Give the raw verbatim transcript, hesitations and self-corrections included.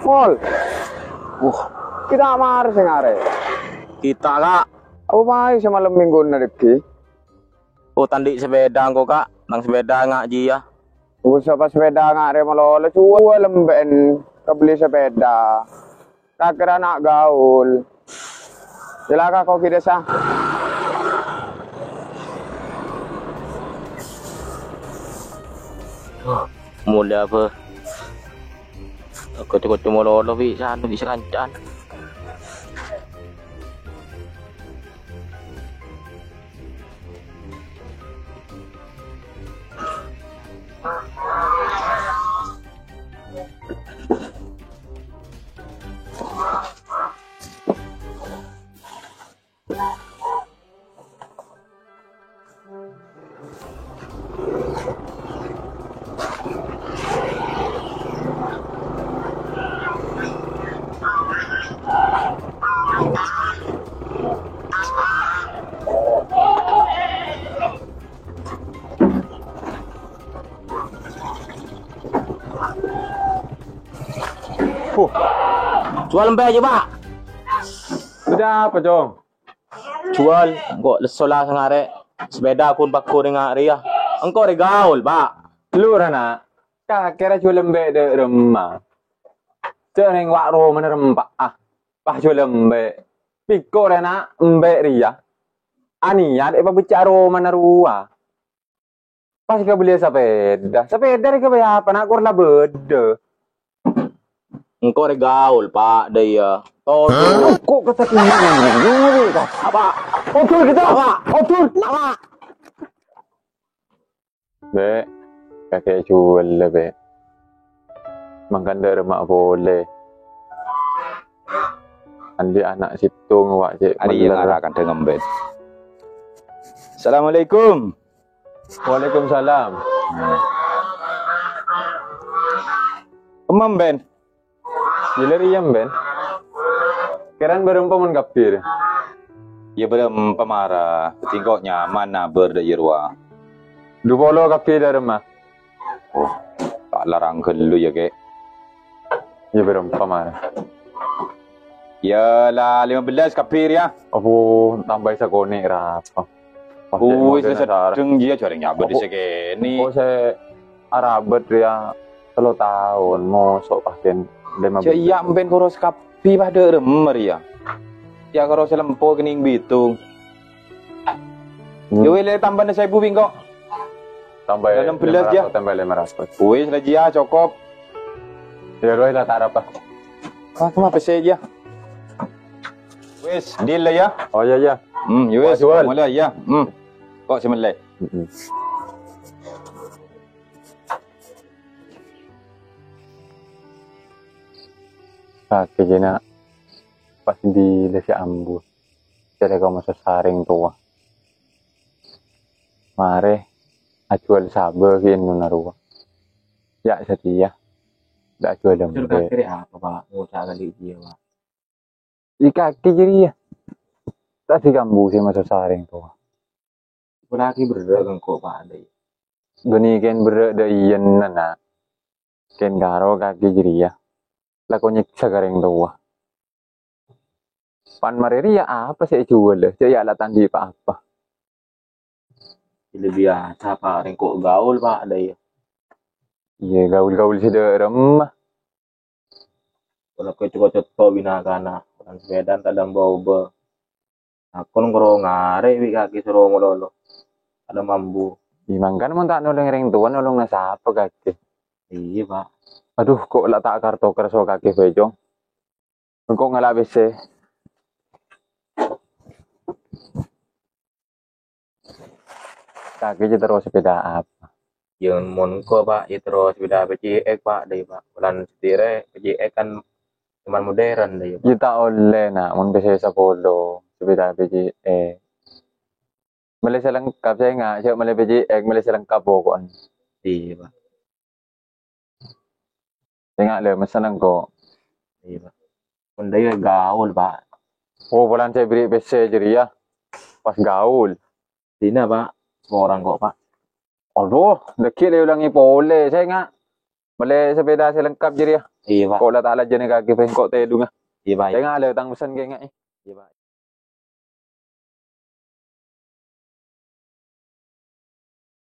Pol. Wah, kita' mara sè ngarè'. Kita', Kak. Apa mayu sè malem Minggu nèka? Oh, ta' andi' sepeda engko', Kak. Nang sepeda nga' jiyâ. Usa pas sepeda ngarè' malolo, juwâl embè'en kabelli sepeda. Kakè ra ana' gaul. Cilaka kogi desa. Molè apa? Aku tuh ketemu lolo, bisa anu, bisa kancaan. Huh. Juwâl embè', coba. Sudah apa, Cong? Juwâl, engko' lesso la ngarè'. Sepeda ghun paghun enga' rèya. Engko' rè gaul, Pak. Lu ra, Na'. Kakè ra juwâl embè' dâ' remma. Jhâ' neng wa' romana rempa, ah. Pas juwâl embè'. Piko rè, Na', embè' rèya. Anèyat èpabecca' romana rowa. Pas kabelliyâ sapèda. Sapèda rè kabâjâ apa, Na', kor la bâdâ. Engko' rè gaul, Pak, dâ' iyâ. Todus. Kok kata kini? Apa? Odur kita. Apa? Odur. Apa? Bè', kakè juwâl, Bè'. Mangkana dâ' remma polè. Andi' ana' sèttong, wa', cè'. Ari yang arah kandang emben. Assalamualaikum. Waalaikumsalam. Kemma, Ben? Ghilir iyâ, Ben. Kèran bârâmpa mon kabbhi? Iyâ, bârâmpa mara. Dhâddhi engko' nyaman nabâr dâ' iyâ rowa. Du polo kabbhi dâ' remma. Oh, ta' larang ghâllu yâ, Kè. Iyâ, bârâmpa mara? Iyâ, la lima belas kabbhi rèya. Apo, tambâi sakonè' ra apa? Wis, seddheng jiyâ jhâreng nyabâ' dhisè' kènè'. Kok sè arabât rèya tello taon, moso' pas kèn lima belas. Jhâ' iyâ emben koros kabbhi pas dâ' remma rèya. Iyâ koros lempo kènèng bhitung. Hmm. Yâ wis, lè tambâna saèbu bi' engko'. Tambâi enam belas, lima ratus, yâ. Tambâi lima ratus. Wis, la jiyâ cokop. Yâ, wis, la ta' arapa. Wah, kemma pèssè, yâ. Wis, deal la, yâ. Oh, iyâ, iyâ. Hmm, yâ wis, mulai, yâ. Hmm. Kok sè mellè? Heeh. Kakè jiyâ, Na', pas bilâ sè ambu, sèrè ka moso sarèng towa. Marè ajuwâl sabâ ghi' ènnona rowa. Yâ satèya, ta' ajuwâl embè'. Kakè rè apa, Pak? Ngoca' kali jiyâ, Pak. È kakè jârèya. Ta' dhikambu sè moso sarèng towa. Polana berrâ' engko', Pak, dâ' iyâ. Ghâni kèn berrâ' dâ' iyâ, Na'. Kèn karo kakè jârèya. Lako nyèksa ka rèng towa. Pan marè rèya apa sè èjuwâl, cè' yâ la ta' andi' pa-apa. Lebbi biyasa, Pak, rèng ko' gaul, Pak, dâ' iyâ. Iyâ, gaul-gaul sè dâ' remma. Polana ko' cocco' bina kana, polana sepèdana ta' lamba-oba. Aku nongkrong arè bi' kakè soro malolo. Ada mambu. Iyâ, mangkana mon ta' nolong rèng towa, nolongnga sapa kakè? Iyâ, Pak. Adhu, ko' la ta' kar-tokar so kakè bhâi, Cong. Engko' ngala' pèssè. Kakè jâ terro sepèda apa? Yâ, mon engko', Pak, jâ terro sepèda P C X, Pak, dâ' iyâ, Pak. Polana satèya P C X kan cuman modern, dâ' iyâ, Pak. Yâ, ta' ollè, Na', mon pèssè sapolo, sepèda P C X. Mellè sè lengkap, sènga', jâ' mellè P C X, mellè sè lengkap poko'na. Iyâ, Pak. Sènga' lè, mesen engko'. Iyâ, Pak. Mon dâ' iyâ gaul, Pak. Oh, polana sè bherri' pèssè jârèya. Pas gaul. Dina, Pak. Seorang kok, Pak. Adhu, dâgghi' lè olangè polè, sènga'. Mellè sepeda sè lengkap jârèya. Iyâ, Pak. Kok la ta' lajâna kakè bhâi, kok tèdungnga. Iyâ, Pak. Tèngalè tang pessen kènga'è. Iyâ, Pak.